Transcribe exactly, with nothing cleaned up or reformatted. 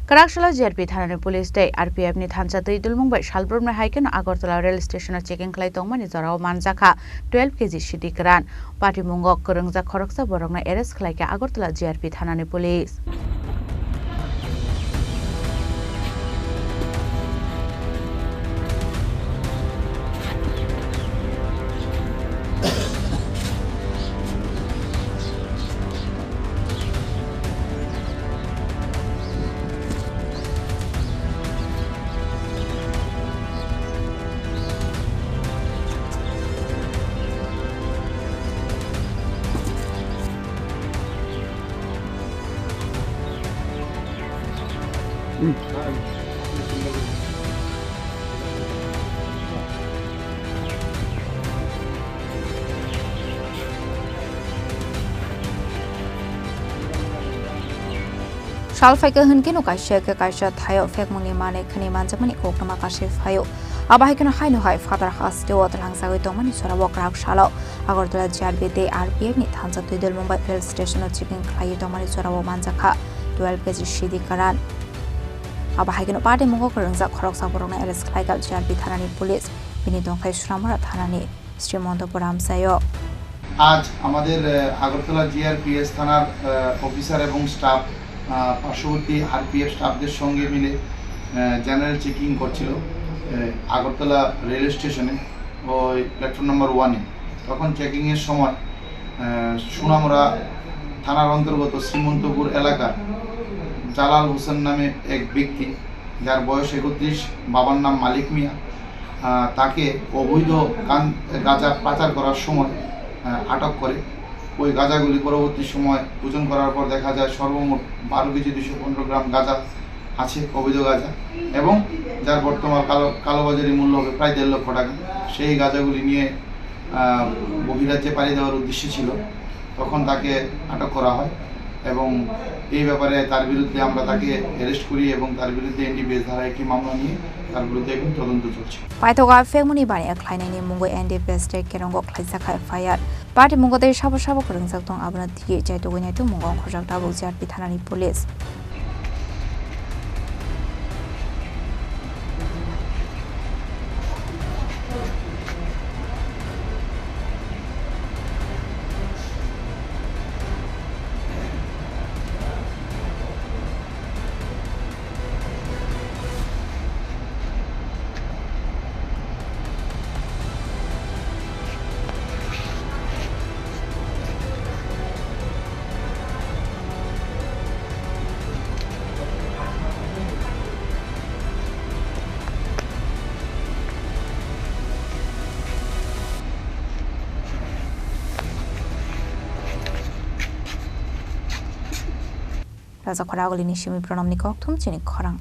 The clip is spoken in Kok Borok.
Kwrak salo G R P thanani police tei R P F ni thansa twi dulmung bai salbrumni hai kheno Agartala rail station o checking khlai tongmani jorao manjakha twelve K G sidi kwran. Patimungo kwrwngjak khoroksa borokno arrest khlaikha Agartala G R P thanani police. Sal phaikha hwn kheno kaisa khe kaisa thaio phekmungni manwi khwnwi manjakmani koktwma kasui phaio. Abo hai kheno haino hai phatar hasteo twlangsagwi tongmani jorao kwrak salo Agartala G R P tei R P F ni thansa twi dulmung bai rail station o checking khlaiwi tongmani jorao manjakha twelve K G sidi kwran. Abo hai kheno patimungo kwrwngjak khoroksa borokno arrest khlaikha G R P thanani police. Bini tongthai Suramura thanani Srimontopuram sayo. আজ আমাদের, আহ, আগরতলা জিআরপিএস থানার, আহ, অফিসার এবং স্টাফ, আহ, পার্শ্ববর্তী আরপিএফ স্টাফদের সঙ্গে মিলে, আহ, general checking করছিল, আহ, আগরতলা রেল স্টেশনে, ওই প্ল্যাটফর্ম নাম্বার ওয়ানে। তখন চেকিংয়ের সময়, আহ, সোনামুড়া থানার অন্তর্গত শ্রীমন্তপুর এলাকার জালাল হোসেন নামে এক ব্যক্তি, যার বয়স একত্রিশ, বাবার নাম মালিক মিয়া, আহ, তাকে অবৈধ কান-, গাঁজা পাচার করার সময়, আহ, আটক করে। ওই গাঁজাগুলি পরবর্তী সময় ওজন করার পর দেখা যায় সর্বমোট বারো কেজি দুইশো পনেরো গ্রাম গাঁজা আছে, অবৈধ গাঁজা, এবং যার বর্তমান কালো, কালোবাজারি মূল্য হবে প্রায় দেড় লক্ষ টাকা। সেই গাঁজাগুলি নিয়ে, আহ, বহিরাজ্যে পাড়ি দেওয়ার উদ্দেশ্যে ছিল, তখন তাকে আটক করা হয় এবং এই ব্যাপারে তার বিরুদ্ধে আমরা তাকে অ্যারেস্ট করি এবং তার বিরুদ্ধে এনডিপিএস ধারা একটি মামলা নিয়ে তার বিরুদ্ধে এখন তদন্ত চলছে। Paithago phekmani bani khlainaini mungo N D P S tei Kerongo khlaijak F I R. Patimungo tei sabo sabo kwrwngjak tong, abono twiwi chaitugwi naitukmungo ongkhorjak tabuk G R P thanani police. Raja Khoragulini simi Pranamni kokthum chini khorang.